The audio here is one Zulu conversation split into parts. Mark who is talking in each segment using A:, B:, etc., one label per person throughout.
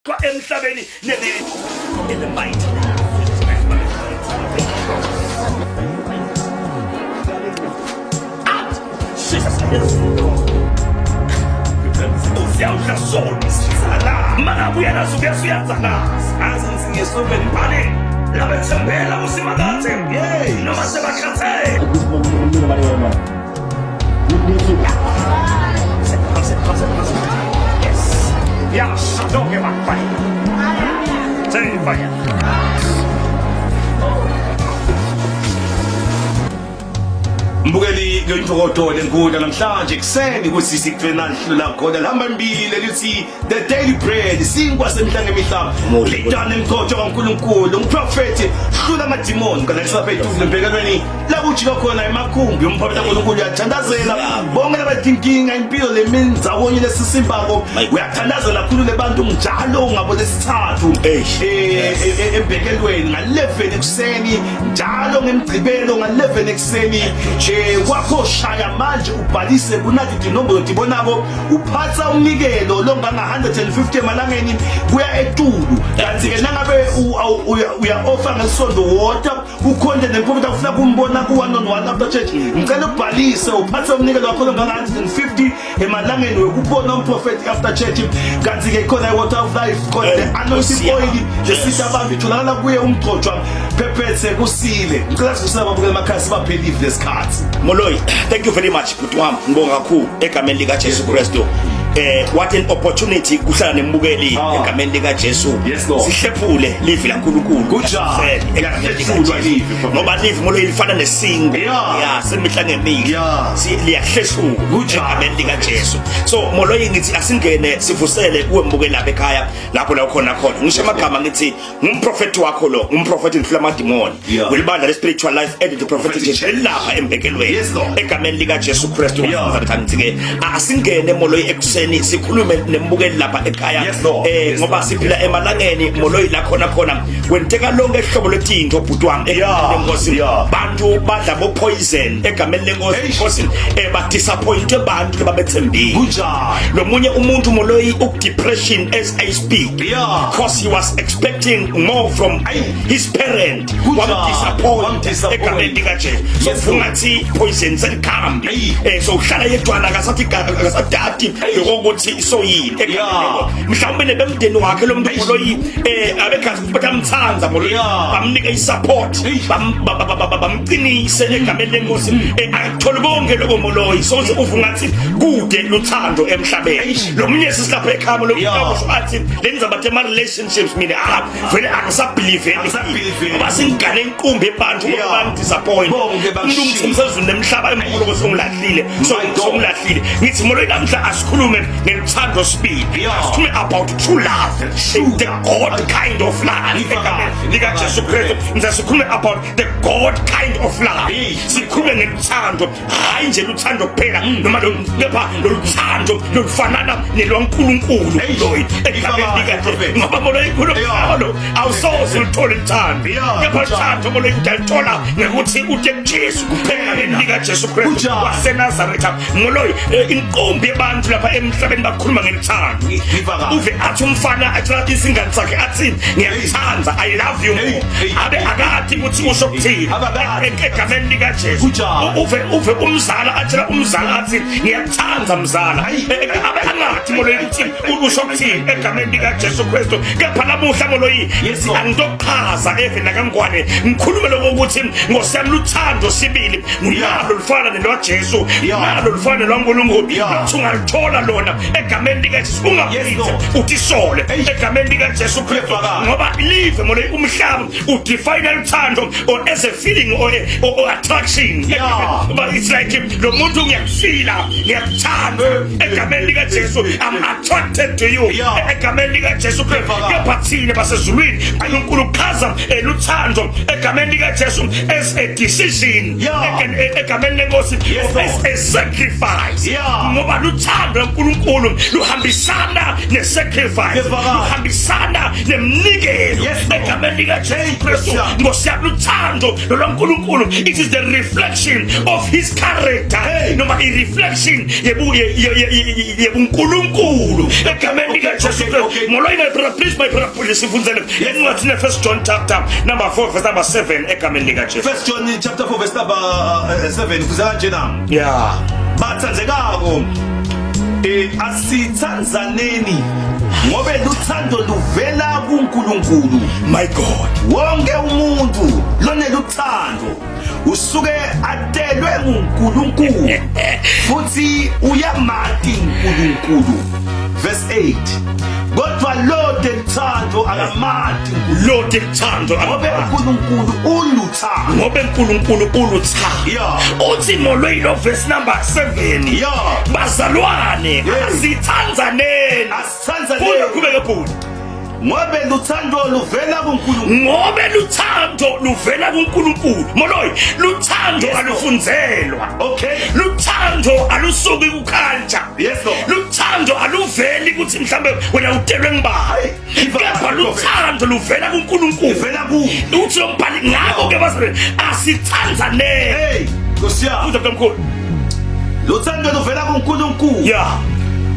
A: Emhlabeni in the mighty Usiyawudla sona isizala mangabuya nazo kuyasuyazalaza azi ngithi ngisuke ngibhale labethembela kusimakathe noma sebakhathele. Yes. Don't give up. Fire. Say fire.
B: Mbukeli kuyintokodo lenkulu namhlanje kuseni ukuthi sikufena lihlula khona lihamba mbili lithi the daily bread, sinkwa semihla ngemihla, lidane emqotho kaNkulunkulu umprofeti hlula amadimoni kana sisaphethu embekelweni la kujika khona emakhumbi. Umprofeti kaNkulunkulu uyathandazela bonke labatinkinga impilo lemindzawonye lesisimbako, uyathandazela kakhulu lebantu njalo ngabo lesithathu embekelweni nga-11 ekuseni, njalo ngemgcibelo nga-11 ekuseni. Kwakho shaya manje ubhalise kunathi tinombolo tibonako, uphatha umnikelo longanga 150 emalangeni kuya etulu, kanti-ke nangabe uya-offer ngesondo wota ukhonde nemprofeti afuna kumbona ku-one on one after church. Ngicela ubhalise uphathe umnikelo wakho longanga 150 emalangeni wekubona umprofeti after church. Kanti-ke khona i-water of life, khona the anointing oil lesita abantu, itholakala kuye umgcotshwa phephethe kusile. Ngicela sivusela ababukela emakhaya, sibaphelive lesikhathi.
A: Moloi, thank you very much, bhuti wami. Ngibonga kakhulu egameni lika Jesu Kristu. What an opportunity kuhlala nembukeli egameni lika Jesu.
B: Yes, Lord.
A: Sihlephule livi laNkulunkulu.
B: Good job.
A: Sisele egameni lika
B: Liyahlephulwa
A: Jesu.
B: livi, Prophet.
A: Ngoba livi, Moloi, lifana nesingo. Yeah, semihla ngemihla. Liyahlephula
B: Good job.
A: egameni lika Jesu. So Moloi, ngithi asingene sivusele kuwe mbukeli lapha ekhaya lapho la ukhona khona. Ngisho amagama ngithi ngumprofeti wakho lo, ngumprofeti ngihlula amadimoni. Welibandla le Spiritual Life and the Prophetic
B: Prophetic
A: Church lapha embekelweni.
B: Yes, Lord.
A: Egameni lika Jesu Kristu waseNazaretha ngithi ke asingene, Moloi, ekuseni sikhulume nembukeli lapha ekhaya.
B: Yes, Lord.
A: Ngoba
B: Lord.
A: siphila emalangeni, Moloi, la khona khona kwenteka lonke ihlobo letinto, bhuti wami, egameni lenkosi. Bantu badla bo poison egameni lenkosi.
B: Eish.
A: Nkosi, ba disappoint bantu lababethembile.
B: Kunjani?
A: Lo munye umuntu, Moloi, uk depression as I speak because he was expecting more from
B: Ayi.
A: his parent.
B: Kunjani?
A: Wamdisappoint
B: Wamdisappoint.
A: egameni likaJesu. So ungathi poison selikhambi.
B: Ayi.
A: So uhlala yedwana, akasathi akasadati lokuthi soyini egameni lenkosi. Mhlawumbe nebemndeni wakhe lo muntu, Moloi, abekhazi ukuthi batamthanza, Moloi, bamnika i-support,
B: Eish.
A: bamqinise egameni lenkosi. Akutholi konke lokho, Moloi, so uve ungathi kude luthando emhlabeni.
B: Eish.
A: Lo munye sisilapha ekhaya lo kusho athi le ndzaba tema relationships mina ah vele angisabelieve.
B: Angisabelieve.
A: Ngoba singane inqumbi ebantu bangi disappoint.
B: Bonke
A: Umuntu
B: bakushiya.
A: umthemsezulu nemhlaba emkhulu kosongulahlile, so
B: My God.
A: songulahlile. Ngithi, Moloi, namhla asikhulume ngeluthando sibili. Asikhulume about true love,
B: True
A: the
B: love.
A: God kind of love
B: Liva
A: egameni
B: kahle,
A: lika
B: liva
A: Jesu
B: kahle.
A: Kristu. Ngithi sikhulume about the God kind of love.
B: Hey.
A: Sikhulume ngeluthando, hayi nje luthando kuphela noma kepha loluthando lolufanana nelwaNkulunkulu
B: Hey.
A: loyi
B: Liva
A: egameni
B: kahle,
A: lika
B: Prophet.
A: ngoba, Moloi, kulo awusoze ulithole uthando, kepha uthando, Moloi, utalithola ngekuthi ute kuJesu egameni lika Jesu Kristu
B: Kunjani?
A: waseNazaretha. Moloi, inqumbi yabantu lapha emhlabeni bakhuluma ngeluthando.
B: Liva kahle.
A: Uve athi umfana atshela izingane zakhe athi ngiyakuthanda, I love you
B: Hey,
A: more,
B: hey,
A: abe akati ukuthi usho kuthini
B: Abakati.
A: Egameni likaJesu.
B: Kunjani?
A: Uve umzala atshela umzala athi ngiyakuthanda mzala,
B: Ayi,
A: abe angathi, Moloi, ukuthi usho kuthini egameni likaJesu Kristu. Kepha namuhla, Moloi,
B: Yes, Lord.
A: angitochaza eve nakangwane ngikhulume lokho ukuthi ngosiyami luthando sibili nalo lufana nelwaJesu, nalo lufana nelwaNkulunkulu. Nathi ungalithola lona egameni likaJesu, ungaphinde
B: Lord.
A: utisole
B: Eish.
A: egameni likaJesu Kristu.
B: Ngiyevakala.
A: Ngoba live, Moloi, umhlaba udefine luthando or as a feeling or attraction. But it's like lo muntu ngiyakufila, ngiyakuthanda egameni likaJesu, I'm attracted to you egameni likaJesu Kristu.
B: Ngiyevakala.
A: Kepha thina basezulwini, uNkulunkulu chaza luthando egameni likaJesu as a decision egameni lenkosi,
B: Yes, Lord.
A: as a sacrifice. Ngoba luthando laNkulunkulu luhambisana ne-sacrifice,
B: Ngiyevakala.
A: luhambisana nemnikelo egameni likaJesu Kristu. Nkosi yami, luthando lolwaNkulunkulu, it is the reflection of his character, noma i reflection yebuNkulunkulu egameni likaJesu Kristu. Molweni my brother, please my brother, please sifundzele encwadini ya First John chapter number 4 verse number 7 egameni likaJesu.
B: First John chapter 4 verse number 7 kuza kanjena. Bathandekako, asithandzaneni ngobe luthando luvela kuNkulunkulu.
A: My God.
B: Wonke umuntu loneluthando usuke atelwe nguNkulunkulu futhi uyamati uNkulunkulu. Verse 8, kodwa lote luthando akamati uNkulunkulu.
A: Lote luthando
B: ngobe uNkulunkulu uluthando.
A: Ngobe uNkulunkulu uluthando. Uthi molweni lo verse number 7. Bazalwane, asithandzaneni.
B: Asithandzaneni.
A: Funda qhubeke bhuti.
B: Ngobe luthando luvela kuNkulunkulu.
A: Ngobe luthando luvela kuNkulunkulu. Moloyi, luthando alufunzelwa. Luthando alusuki kuculture.
B: Yes, Lord.
A: Luthando aluveli ukuthi mhlambe wena utelwe ngibani. Kepha luthando luvela kuNkulunkulu.
B: Luvela ku.
A: Uthi lo mbhali ngakho ke bazalwane asithandzaneni.
B: Hey, Nkosi yami.
A: Funda mkhulu.
B: Luthando luvela kuNkulunkulu.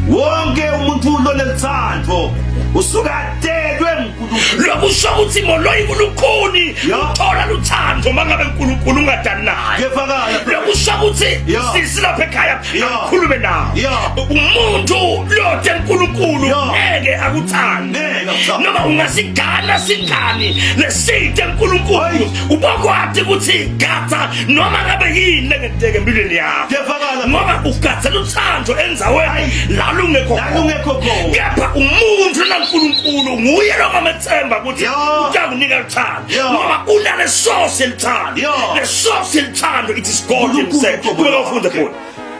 B: Wonke umuntu loneluthando usuke atelwe nguNkulunkulu.
A: Lokusho ukuthi moloyi kulukhuni uthola luthando mangabe uNkulunkulu ungadani naye.
B: Kuyevakala.
A: Lokusho ukuthi sisi lapha ekhaya akhulume nawe. Umuntu lote uNkulunkulu ngeke akuthande. Noma ungasigana singani lesite uNkulunkulu ubokwati ukuthi gatha noma ngabe yini lengenteka empilweni yakho.
B: Kuyevakala.
A: Ngoba ugatha luthando enzaweni la lungekho
B: La lungekho khona.
A: Kepha umuntu naNkulunkulu nguye longamethemba ukuthi utakunika luthando. Ngoba unale source yeluthando. Le source yeluthando, it is God himself. Kubeka ufunde khona.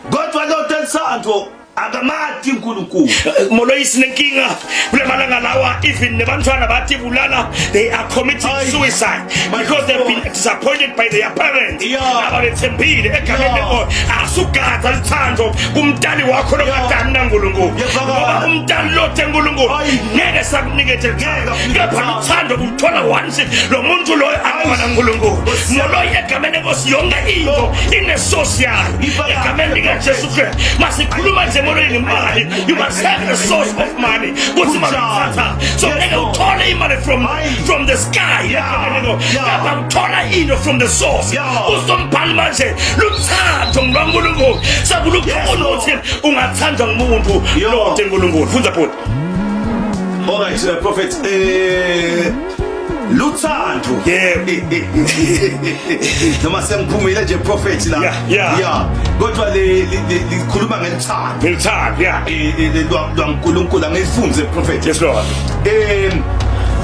B: Kodwa lote luthando akamati uNkulunkulu.
A: Moloyisi nenkinga kule malanga lawa, even nebantwana bathi bulala, they are committing suicide because they've been disappointed by their parents. Ababethembile egameni lenkosi. Asugadza luthando kumntali wakho lokadani naNkulunkulu. Ngoba umntali lothe uNkulunkulu ngeke sakunikethe luthando. Kepha luthando uluthola once lo muntu loyo akubona uNkulunkulu. Moloyi egameni lenkosi, yonke into inesource yayo. Egameni likaJesu Kristu. Masikhuluma nje moloyi ngemali, you must have the source of money. Kuthi mawuyithatha. So ngeke uthole imali from the sky. Kepha uthola into from the source. Usombhali manje luthando ngolwaNkulunkulu. Sakulukhona ukuthi ungathandwa ngumuntu lode uNkulunkulu. Fundza bhuti.
B: All right, prophet, luthando. Noma sengiphumile nje prophet la. Yeah. Kodwa le likhuluma ngeluthando.
A: Ngeluthando, yeah.
B: lwaNkulunkulu angifunze prophet.
A: Yes Lord.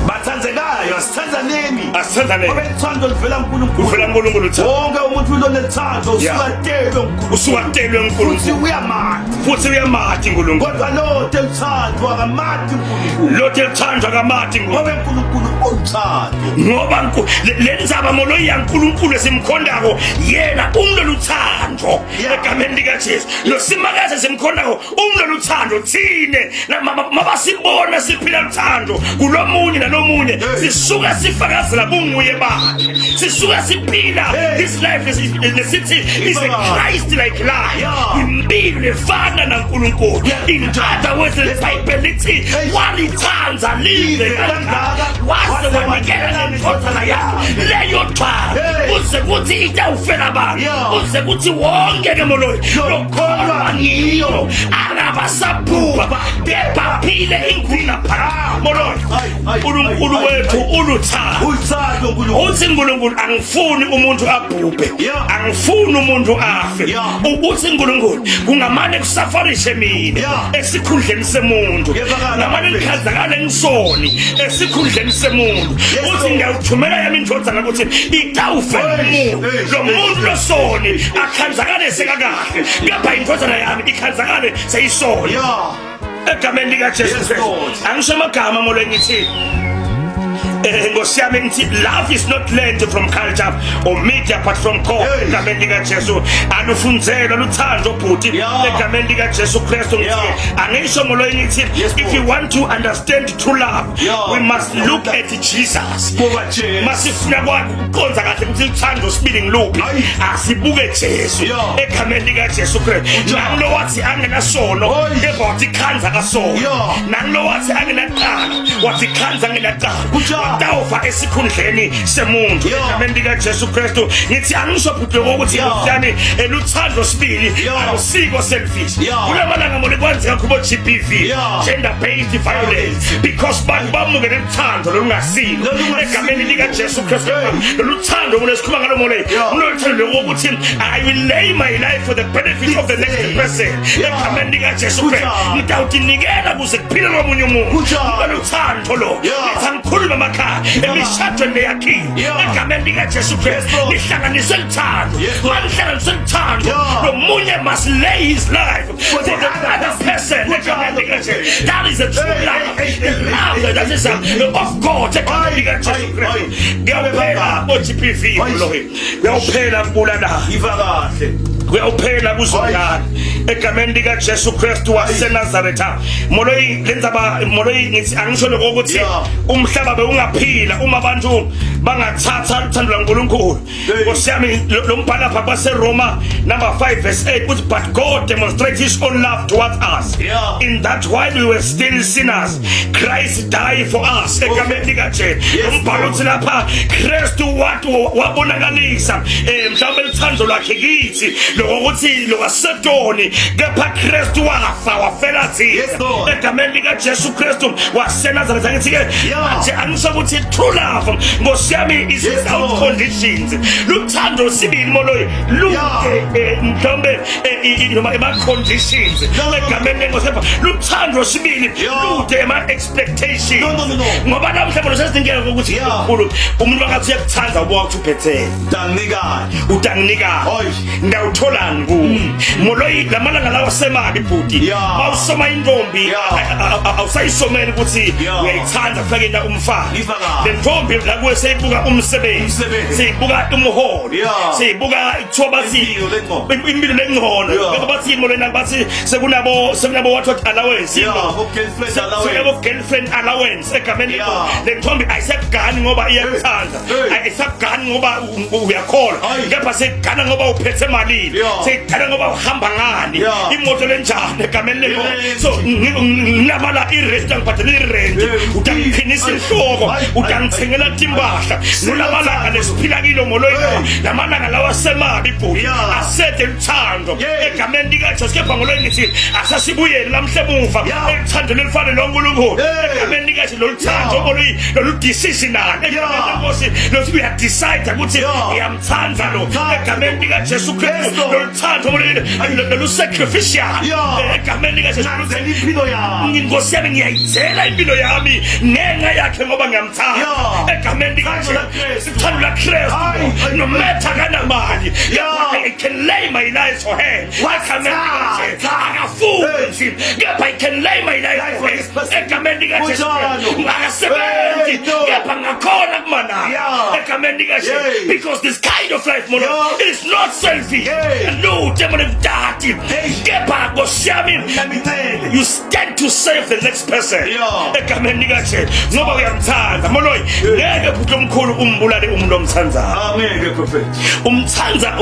B: Bathandekayo, asithandzaneni.
A: Asithandzaneni.
B: Ngoba uthando luvela kuNkulunkulu.
A: Luvela kuNkulunkulu uthando.
B: Wonke umuntu lonethando usuka atelwe uNkulunkulu.
A: Usuka atelwe uNkulunkulu.
B: Futhi uyamati.
A: Futhi uyamati uNkulunkulu.
B: Kodwa lote luthando akamati uNkulunkulu.
A: Lote luthando akamati uNkulunkulu.
B: Ngoba uNkulunkulu uluthando.
A: Ngoba le ndzaba moloyi yaNkulunkulu esimkhondako yena umloluthando egameni likaJesu. Lo simakaze simkhondako umloluthando thine mabasibona siphila luthando kulomunye nalomunye sisuka sifakazela bunguye bakhe. Sisuka siphila this life lesithi is a Christ like life. Impilo efana naNkulunkulu. In other words, iBhayibheli lithi walithanda live kangaka waze wanikela ngendodana yakhe leyo thwala kuze kuthi itawufela abantu kuze kuthi wonke ke moloyi lokholwa ngiyo angabasabhubha kepha aphile ingunaphakade. Moloyi, uNkulunkulu wethu uluthando.
B: Uluthando uNkulunkulu.
A: Uthi uNkulunkulu angifuni umuntu abhubhe, angifuni umuntu afe. Uthi uNkulunkulu kungamane kusafarishe mina esikhundleni semuntu. Ngamane ngikhazakale ngisoni esikhundleni semuntu. Uthi ngiyawuthumela yami indodana ukuthi itawufe umuntu. Lo muntu losoni akhanzakale sekakahle. Kepha indodana yami ikhanzakale seyisoni. Egameni likaJesu
B: Yes,
A: Kristu.
B: Lord.
A: Angisho amagama molo ngithi Nkosi yami, ngithi love is not learned from culture or media but from God. Egameni lika Jesu, alufunzelwa luthando bhuti. Egameni lika Jesu Kristu, ngithi angisho ngoloyi, ngithi if you want to understand true love, we must look at Jesus.
B: Buka Jesu.
A: Masifuna ukuqonda kahle ukuthi uthando sibili ngiluphi, asibuke Jesu. Egameni lika Jesu Kristu, nangilo wathi angenasono, kepha wathi khanza kasono. Nangilo wathi angenacala, wathi khanza angenacala, watawufa esikhundleni semuntu. Egameni lika Jesu Kristu, ngithi angisho bhuti ukuthi yani eluthando sibili alusiko selfish. Kulamalanga mole kwenzeka kubo GBV, gender based violence, because bantu bamukele uthando lolungasilo. Egameni lika Jesu Kristu, lolu thando mole sikhuluma ngalo mole, kulolu thando lokuthi I will lay my life for the benefit of the next person. Egameni lika Jesu Kristu, ngitawutinikela kuze kuphile lomunye umuntu. Lolu thando lo, ngithi angikhulume amakhaya emishadweni leyakhiwe egameni lika Jesu Kristu, nihlanganiswe luthando. Manihlanganiswe luthando, lomunye must lay his life for the other person. Egameni lika Jesu, that is a true love, the love that is of God. Egameni lika Jesu Kristu, kuyaphela o-GBV, kuyawuphela kubulala,
B: Iva kahle.
A: Kuyawuphela kuzondana egameni likaJesu Kristu waseNazaretha. Moloyi, lenzaba moloyi, ngithi angisho lokho ukuthi umhlaba bewungaphila uma abantu bangathatha uthando lwaNkulunkulu. Nkosi yami, lo mbhalo lapha kwaseRoma number 5 verse 8 uthi, "But God demonstrates his own love towards us in that while we were still sinners, Christ died for us." Egameni likaJesu, umbhalo uthi lapha Kristu wathi wabonakalisa mhlawumbe luthando lwakhe kithi, lokuthi lokwasetoni, kepha Kristu wafa, wafela thina. Egameni likaJesu Kristu waseNazaretha, ngithi ke manje angisho ukuthi true love, nkosi yami, is without conditions. Luthando sibili moloyi lude mhlawumbe noma ema conditions. Egameni lenkosi, kepha luthando sibili lude ema expectations.
B: No, no, no, no.
A: Ngoba namhlanje molo sesinikela ukuthi kakhulu umuntu angathi uyakuthanda, ubuka ukuthi uphethele.
B: Danginikani.
A: Utanginika
B: Oy.
A: ndawutholani ku moloyi lamalanga lawa semali bhuti. Mawusoma intombi, awusayisomeli ukuthi uyayithanda, kufake na umfana.
B: Iva kahle.
A: Le ntombi la kuwe seyibuka umsebenzi,
B: Umsebenzi.
A: seyibuka umholo, seyibuka kuthiwa bathi
B: Impilo lengcono.
A: Impilo lengcono. Kepha bathi molweni, bathi sekunabo what allowance.
B: Yeah, bo girlfriend allowance.
A: Sekunabo girlfriend allowance egameni. Le ntombi ayisakugani ngoba iyakuthanda, ayisakugani ngoba uyakholwa, kepha seyigana ngoba uphethe malini, seyigana ngoba uhamba ngani, imoto lenjani egameni lelo.
B: I-rent.
A: So nginamala i-rent, angibhadela i-rent, utangiqinisa inhloko, utangithengela timpahla. Kulamalanga lesiphila kilo moloyi, lamalanga lawa semabi bhuti, asede luthando egameni likaJesu. Kepha ngoloyi ngithi asasibuyele lamhle emuva eluthandweni elifana loNkulunkulu egameni likaJesu. Lolu thando moloyi, lolu decisional egameni lenkosi, lothi uyadecide ukuthi ngiyamthanda lo egameni likaJesu Kristu. Lolu thando moloyi, lolu sacrificial egameni likaJesu.
B: Ngenzela impilo yami.
A: Nkosi yami, ngiyayithela impilo yami ngenxa yakhe ngoba ngiyamthanda egameni likaJesu.
B: LaKristu.
A: Uthando laKristu,
B: Ayi,
A: no matter kanamali, I can lay my life for her egameni likaJesu. Akafundi, kepha I can lay my life for
B: for this
A: her
B: person.
A: egameni likaJesu.
B: Kunjalo.
A: Akasebenzi,
B: Hey, no.
A: kepha ngakhona kumana egameni likaJesu, because this kind of life mono is not selfish. Lutho mona mtati, kepha nkosi yami,
B: Ngiyamithele.
A: you stand to save the next person egameni likaJesu ngoba uyamthanda. Moloyi, ngeke bhuti omkhulu umbulale umuntu omthandayo.
B: Angeke, prophet.
A: Umthanda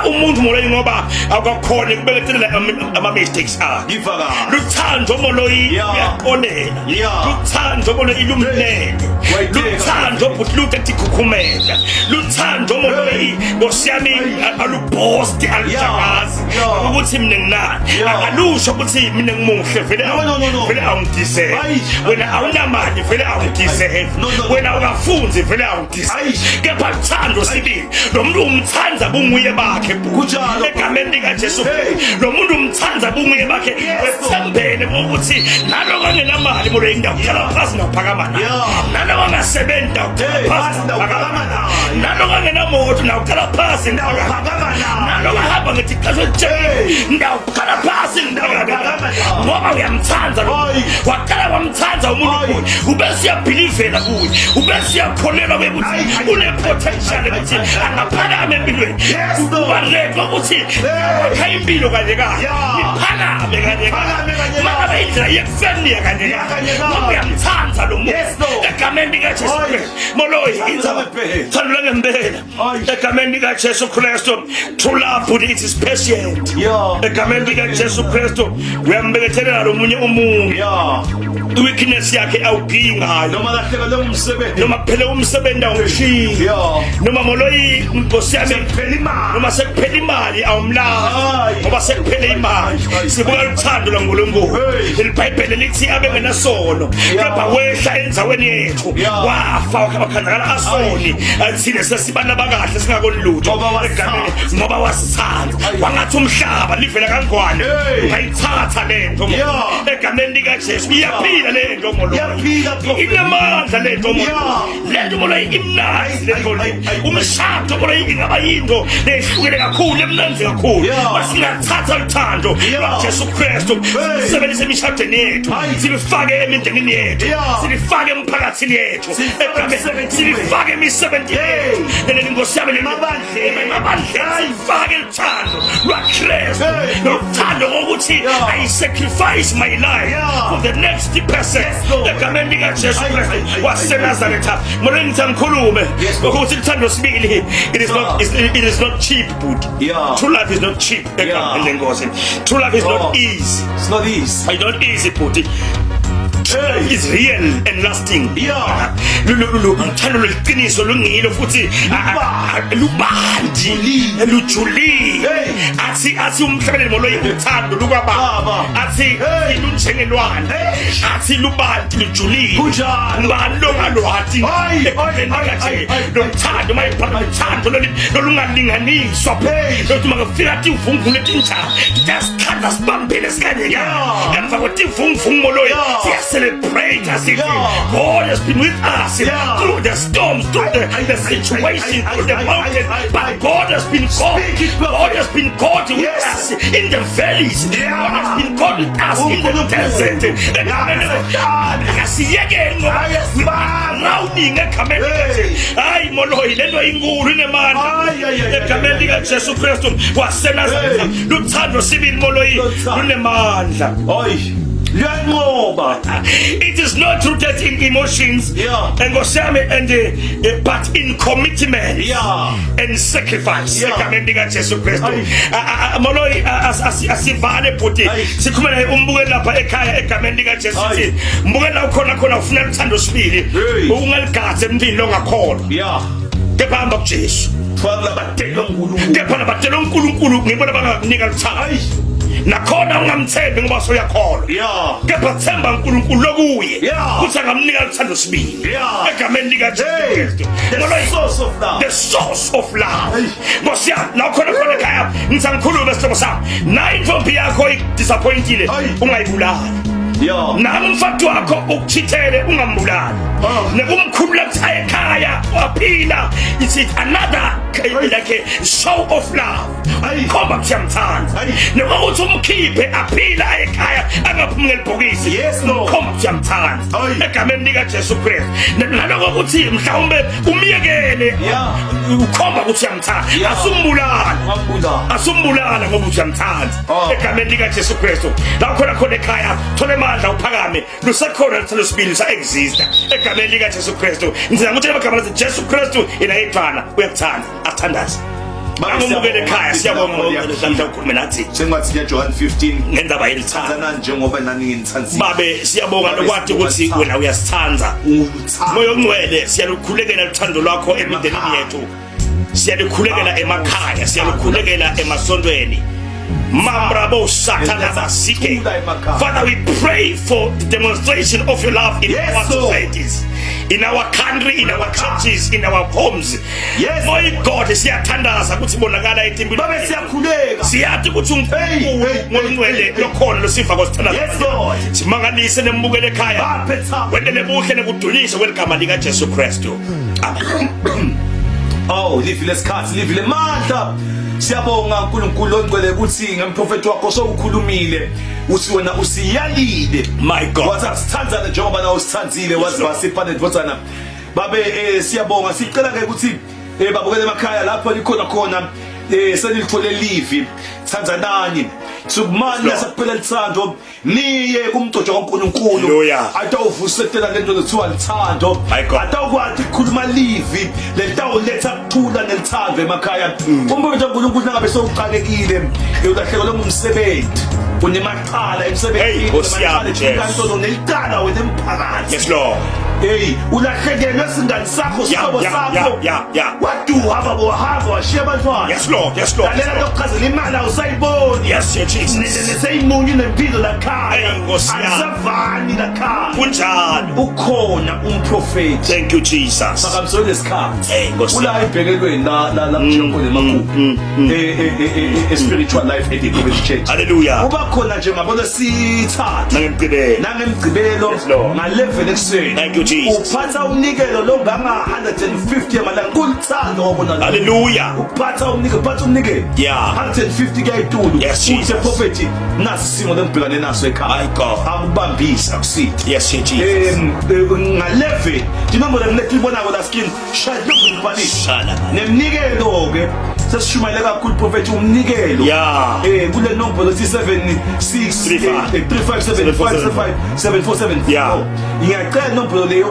A: umuntu moloyi ngoba akakhona ukubeketelela ama mistakes akhe.
B: Iva kahle.
A: Luthando moloyi uyaqolela. Luthando moloyi lumnene.
B: Wayiteka.
A: Luthando bhuti luthe tikhukhumela. Luthando moloyi, nkosi yami, alubhosti, alujakazi ukuthi mina nginani. Akalusho ukuthi mina ngimuhle vele.
B: No, no, no, no.
A: Vele awungideserve.
B: Ayi.
A: Wena awunamali vele, awungideserve.
B: No, no, no.
A: Wena ungafunzi vele, awungideserve.
B: Ayi.
A: Kepha luthando sibili, lo muntu umthanda bunguye bakhe bhuti.
B: Kunjalo.
A: Egameni likaJesu,
B: Hey.
A: lo muntu umthanda bunguye bakhe, wethembele ukuthi naloko angenamali molo, ndawuqala phasi, ndawuphakama naye. Naloko angasebenzi, ndawuqala
B: Hey,
A: phasi,
B: phasi,
A: ndawuphakama
B: ndawuphakama
A: naye. Nalo kangenamoto ndawuqala phasi
B: Ndawuphakama naye.
A: Nalo kahamba ngethi qasho
B: Hey.
A: ndawuqala phasi
B: Ndawuphakama naye.
A: ngoba uyamthanda lo
B: Hayi.
A: waqala wamthanda umuntu
B: Hayi.
A: kuye ubese uyabhilivela kuye ubese uyakholelwa kuye ukuthi
B: Hayi, hayi,
A: une-potential
B: hayi,
A: ukuthi
B: hayi, hayi.
A: angaphakama empilweni
B: Yes, Lord.
A: ubalekwa ukuthi
B: Hey.
A: akha impilo kanye kanye
B: Yeah.
A: iphakame kanye
B: Iphakame kanye kanye.
A: mangabe indlela yekufeniya kanye
B: Yeah,
A: kanye
B: kanye kanye.
A: ngoba uyamthanda lo muntu
B: Yes, Lord.
A: egameni likaJesu
B: Hayi.
A: Kristu moloyi
B: Thando langempela.
A: thando langempela
B: Hayi.
A: egameni likaJesu Kristu true love but it is patient
B: Yeah.
A: egameni likaJesu Kristu uyambekethelela lo munye umuntu
B: Yeah.
A: weakness yakhe awugiyi ngayo
B: Noma lahlekelwe umsebenzi.
A: noma kuphele umsebenzi awumshiyi
B: Yeah.
A: noma moloyi nkosi yami
B: Sekuphela imali.
A: noma sekuphela imali awumlahli
B: Hayi.
A: ngoba sekuphele imali
B: Hayi.
A: sibuka uthando lwaNkulunkulu
B: Hey.
A: iBhayibheli lithi abe ngenasono
B: Yeah.
A: kepha wehla endzaweni yethu
B: Yeah.
A: wafa wakhandakala asoni athile sesibana abakahle singakoni lutho
B: Ngoba wasithanda.
A: Egameni- ngoba wasithanda
B: Hayi.
A: wangathi umhlaba livela kangwane
B: Hey.
A: ungayithatha lento
B: Yeah.
A: egameni likaJesu iyaphila lento molo
B: Iyaphila, prophet.
A: inamandla lento molo
B: Yeah.
A: lento molo imnandi lento
B: Ayi, ayi, ayi,
A: umshado molo ingaba yinto lehlukile kakhulu emnandi kakhulu
B: Yeah.
A: masingathatha uthando
B: Yeah.
A: lwaJesu Kristu
B: Hey.
A: sisebenzise emishadweni yethu
B: Ayi.
A: silifake emindenini yethu
B: Yeah.
A: silifake emphakathini yethu
B: Silifake
A: Egameni-
B: emsebenzini
A: silifake emisebenzini
B: Hey.
A: yethu leli nkosi yami leli-
B: Emabandleni.
A: emabandleni silifake uthando lwaKristu
B: Hey.
A: nothando ngokuthi
B: Yeah.
A: I sacrifice my life
B: Yeah.
A: for the next person
B: Yes, Lord.
A: egameni likaJesu
B: Ayi,
A: Kristu
B: ayi, ayi,
A: waseNazaretha molo ngithi angikhulume
B: Yes, Lord.
A: ukuthi uthando sibili it is not it is not cheap but
B: Yeah.
A: true love is not cheap egameni
B: Yeah.
A: lenkosi true love is
B: Oh.
A: not easy
B: It's not easy.
A: it's not easy bhuti True love is real and lasting
B: Yeah.
A: uthando lweqiniso lungilo futhi lubanzi
B: Lujulile.
A: lujulile
B: Hey.
A: athi umhlabeleli moloyi uthando lukwababa
B: Baba.
A: athi
B: Hey.
A: lunjengelwane
B: Hey.
A: athi lubanti lujulile
B: Kunjalo.
A: ngubani longalwati
B: Hayi, hayi, hayi, hayi, hayi.
A: lothando mayibhala uthando lolungalinganiswa
B: Hey.
A: lothi makufika tivunguvungu letinjani titasikhandla sibambele sikanye
B: Yeah.
A: emva kwetivunguvungu moloyi
B: Yeah.
A: siyacelebrate sithi
B: Yeah.
A: God has been with us
B: Yeah.
A: through the storms through the situation through the mountain but God has been God
B: Speak it, prophet.
A: God has been God with
B: Yes.
A: us in the valleys
B: Yeah.
A: God has been God with us in the
B: uNkulunkulu.
A: desert
B: Yeah.
A: asiyekeni ngoba
B: Ayesibamba.
A: drowning egameni
B: Hey.
A: likaJesu hayi moloyi lento inkulu inemandla
B: Ay, ay, ay, ay,
A: egameni
B: ay,
A: likaJesu Kristu waseNazaretha
B: Hey.
A: luthando sibili moloyi
B: Luthando.
A: lunemandla
B: Hayi. Liyanqoba.
A: it is not rooted in emotions
B: Yeah.
A: and Nkosi yami and but in commitment
B: Yeah.
A: and sacrifice
B: Yeah.
A: egameni likaJesu Kristu
B: Ayi.
A: Moloyi asivale bhuti
B: Ayi.
A: sikhuluma naye umbukeli lapha ekhaya egameni likaJesu
B: Ayi.
A: sithi mbukeli la ukhona khona ufuna uthando sibili
B: Hey.
A: ungaligadzi emntwini longakholwa
B: Yeah.
A: kepha hamba kuJesu
B: Thwala labatela uNkulunkulu.
A: kepha nabatela uNkulunkulu ngibona bangakunika luthando
B: Ayi.
A: nakhona ungamthembi ngoba soyakholwa
B: Yeah.
A: kepha themba uNkulunkulu lokuye
B: Yeah.
A: kuthi angamnika luthando sibili
B: Yeah.
A: egameni likaJesu
B: Hey.
A: Kristu
B: The
A: Moloyi,
B: source of love.
A: the source of love
B: Hey.
A: Nkosi yami la khona khona ekhaya ngithi angikhulume sihlobo sami nayi intombi yakho ikudisappointile
B: Ayi.
A: ungayibulali
B: Yeah.
A: nami umfati wakho ukuchithele ungambulali
B: Ah.
A: nekumkhulula kuthi aye ekhaya waphila it's it another like a show of love
B: Ayi.
A: khomba kuthi uyamthanda
B: Ayi.
A: nokuthi umkhiphe aphila aye ekhaya angaphumi ngelibhokisi
B: Yes, Lord.
A: khomba kuthi uyamthanda
B: Ayi.
A: egameni likaJesu Kristu naloko ukuthi mhlawumbe umyekele
B: Yeah.
A: ukhomba ukuthi uyamthanda
B: Yeah.
A: asumbulala
B: Wambulala.
A: asumbulala ngoba uyamthanda
B: Oh.
A: egameni likaJesu Kristu la khona khona ekhaya thola amandla uphakame lusekhona luthando sibili lusa exista egameni likaJesu Kristu ngizama ukuthi amagama lathi Jesu Kristu yena yedwana uyakuthanda asithandaze
B: Babe,
A: Angumukele ekhaya
B: siyabonga.
A: siyabonga namhla ukhulume nathi
B: Sengathi ya John 15
A: ngendaba yelithando
B: thandanani njengoba nani nginithandile.
A: babe siyabonga
B: Babe,
A: nokwati ukuthi
B: siyabonga.
A: wena uyasithanda
B: Uthando.
A: moya ongcwele siyalukhulekela uthando lwakho emindenini
B: Emakhaya.
A: yethu siyalukhulekela emakhaya siyalukhulekela emasontweni Mambrabo Satanabasike. Father, we pray for the demonstration of your love in
B: Yes,
A: our
B: Lord.
A: societies, in our country, in our churches, in our homes.
B: Yes,
A: My God, siyathandaza ukuthi bonakala etimpilweni.
B: Babe siyakhuleka.
A: Siyathi ukuthi
B: Hey,
A: uNkulunkulu
B: hey,
A: ngolungcwele
B: hey, hey.
A: lokhona losiva kwasithandaza.
B: Yes, Lord.
A: Simangalise nembukele ekhaya.
B: Baphe thabo.
A: Wendele buhle nekudunyiswa kweligama likaJesu Kristu. Amen.
B: Oh, livi lesikhathi, livi lemandla. Siyabonga uNkulunkulu ongcwele ukuthi ngemprofeti wakho sowukhulumile. Uthi wena usiyalile.
A: My God.
B: Wathi asithandzane njengoba nawe usithandzile wazi wasipha nedvodzana. Babe siyabonga sicela ke ukuthi babukele emakhaya lapho likhona khona senilithole livi. Thandzanani. Sukumani lasakuphela lithando. Niye kumgcotshwa kaNkulunkulu
A: Hallelujah.
B: atawuvusetela lento lethiwa lithando
A: My God.
B: atawukwati ukukhuluma livi lelitawuletha kuthula nelithando emakhaya umprofethi kaNkulunkulu nangabe sewuqalekile ulahlekelwe ngumsebenzi unemacala
A: Hey,
B: emsebenzini
A: Nkosi yami,
B: unemacala
A: Jesu.
B: enkantolo nelicala wena emphakathi
A: Yes Lord.
B: Hey, ulahlekelwe singani sakho sihlobo sakho
A: Yeah.
B: Waduha baba wahamba washiya abantwana.
A: Yes Lord, yes Lord.
B: Lalela lokuchazela imali awusayiboni.
A: Yes, yeah, Jesus.
B: Neseyimunyu nempilo lakhaya.
A: Hey, Nkosi yami.
B: Anisavani lakhaya.
A: Kunjalo.
B: Ukhona umprofeti.
A: Thank you Jesus.
B: Phakamiswe lesikhathi.
A: Hey, Nkosi
B: Kula ibhekelweni la la la mjoko nemakhuphi. Eh spiritual life at the Church.
A: Hallelujah.
B: Uba khona nje ngabona sithathu.
A: Nangemgqibelo.
B: Nangemgqibelo
A: Yes, Lord.
B: nga-11 ekuseni.
A: Thank you, Jesus.
B: Uphatha umnikelo lo nganga 150 yamalanga kulithando wabona lo.
A: Hallelujah.
B: Uphatha umnikelo, uphatha umnikelo.
A: Yeah.
B: 150 kuyayitulu.
A: Yes, Jesus.
B: Uthe prophet nasi isimo lengibhekane naso ekhaya.
A: My God.
B: Akubambisa akusithe.
A: Yes, Jesus.
B: Nga-11 tinombolo ngiletibonako la skin shaya lokubhalisa.
A: Shala.
B: Nemnikelo ke sesishumayele kakhulu prophet umnikelo.
A: Yeah.
B: Kule nombolo thi 76
A: 35.
B: 357 575 747.
A: Yeah.
B: Ngiyacela inombolo leyo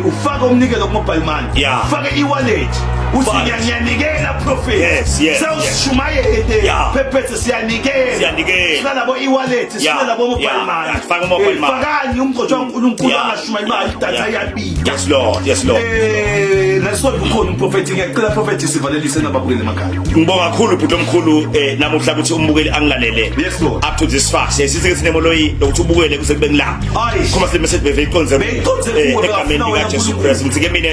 B: ufake umnikelo ku mobile money.
A: Yeah.
B: Ufake e-wallet. Uthi
A: Wallet.
B: ngiyanikela prophet.
A: Yes.
B: Sewushumayele.
A: Yeah.
B: Phephethe siyanikela.
A: Siyanikela.
B: Sinalabo e-wallet,
A: Yeah.
B: sinalabo mobile
A: Yeah.
B: money.
A: Yeah. Faka mobile money.
B: Fakani umgcotshwa kaNkulunkulu
A: Yeah.
B: angashumayeli imali idatha
A: Yeah.
B: iyabila.
A: Yes Lord, yes Lord.
B: Nesonto ukhona umprofethi ngiyacela prophet sivalelise nababukeli emakhaya.
A: Ngibonga kakhulu bhuti omkhulu namuhla ukuthi umbukeli angilalele.
B: Yes, Lord.
A: Up to this far. Siyasithi ke sinemoloyi lokuthi ubukele kuze kube ngila.
B: Ayi.
A: Khoma sile message beyiqonze.
B: Beyiqonze kuwe,
A: Egameni
B: bafuna
A: lika
B: wena
A: Jesu
B: Nkulunkulu.
A: Christ. Ngithi ke mina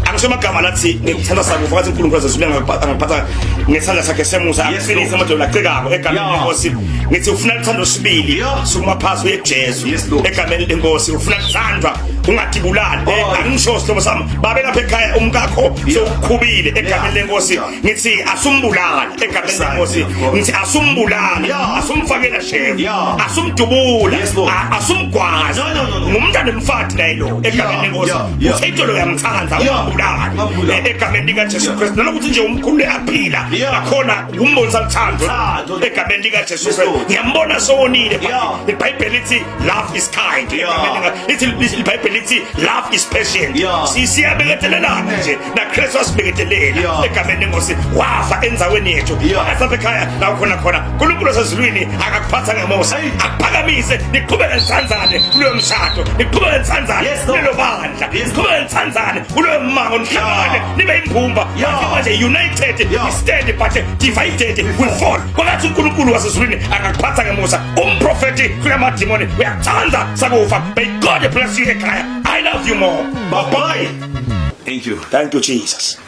A: angisho amagama lathi ngikuthanda sakufa ngathi uNkulunkulu azazulile angiphatha ngesandla sakhe semusa
B: Yes,
A: akuqinise
B: Lord.
A: amadoda acekako egameni
B: Yeah.
A: lenkosi. Ngithi ufuna luthando sibili.
B: Yeah.
A: Sukuma phansi uye kuJesu.
B: Yes, Lord.
A: Egameni lenkosi ufuna kuthandwa ungatibulali.
B: Oh.
A: Angisho sihlobo sami babe lapha ekhaya umkakho sewukhubile egameni
B: Yeah.
A: lenkosi.
B: Yeah.
A: Ngithi asumbulali egameni lenkosi.
B: Yeah.
A: Ngithi asumbulali
B: Yeah.
A: asumfakela shevu
B: Yeah.
A: asumdubula
B: Yes, Lord.
A: asumgwaza.
B: No.
A: Ngumntana emfati naye lo egameni
B: Yeah,
A: lenkosi.
B: yeah.
A: Uthe itolo uyamthanda
B: Yeah.
A: ungambulali
B: Ungambulali.
A: Egameni likaJesu
B: Yeah.
A: Kristu. Nanokuthi nje umkhulule aphila
B: Yeah.
A: nakhona umbonisa luthando
B: Uthando.
A: egameni likaJesu
B: Yes,
A: Kristu.
B: Lord.
A: Ngiyambona sowonile but
B: Yeah.
A: iBhayibheli lithi love is kind.
B: Yeah.
A: Egameni lithi iBhayibheli lithi love is patient.
B: Yeah.
A: Siyabeketelelana nje na Kristu wasibeketelela
B: Yeah.
A: egameni lenkosi wafa enzaweni yethu.
B: Yeah.
A: Asapha ekhaya la khona khona. uNkulunkulu osezulwini akakuphatha ngemusa
B: Hey.
A: akuphakamise niqhubeke nithandzane kuloyo mshado niqhubeke nithandzane
B: Yes, Lord.
A: kulelo bandla
B: Yes,
A: niqhubeke nithandzane kuloyo mmango nihlangane
B: Yeah.
A: nibe imbumba
B: Yeah.
A: Bathi manje united
B: Yeah.
A: we stand but divided we fall kwakathi uNkulunkulu wasezulwini akakuphatha ngemusa umprofeti kulamadimoni uyakuthanda sakufa. May God bless you ekhaya. I love you more.
B: Bye bye. Thank you.
A: Thank you, Jesus.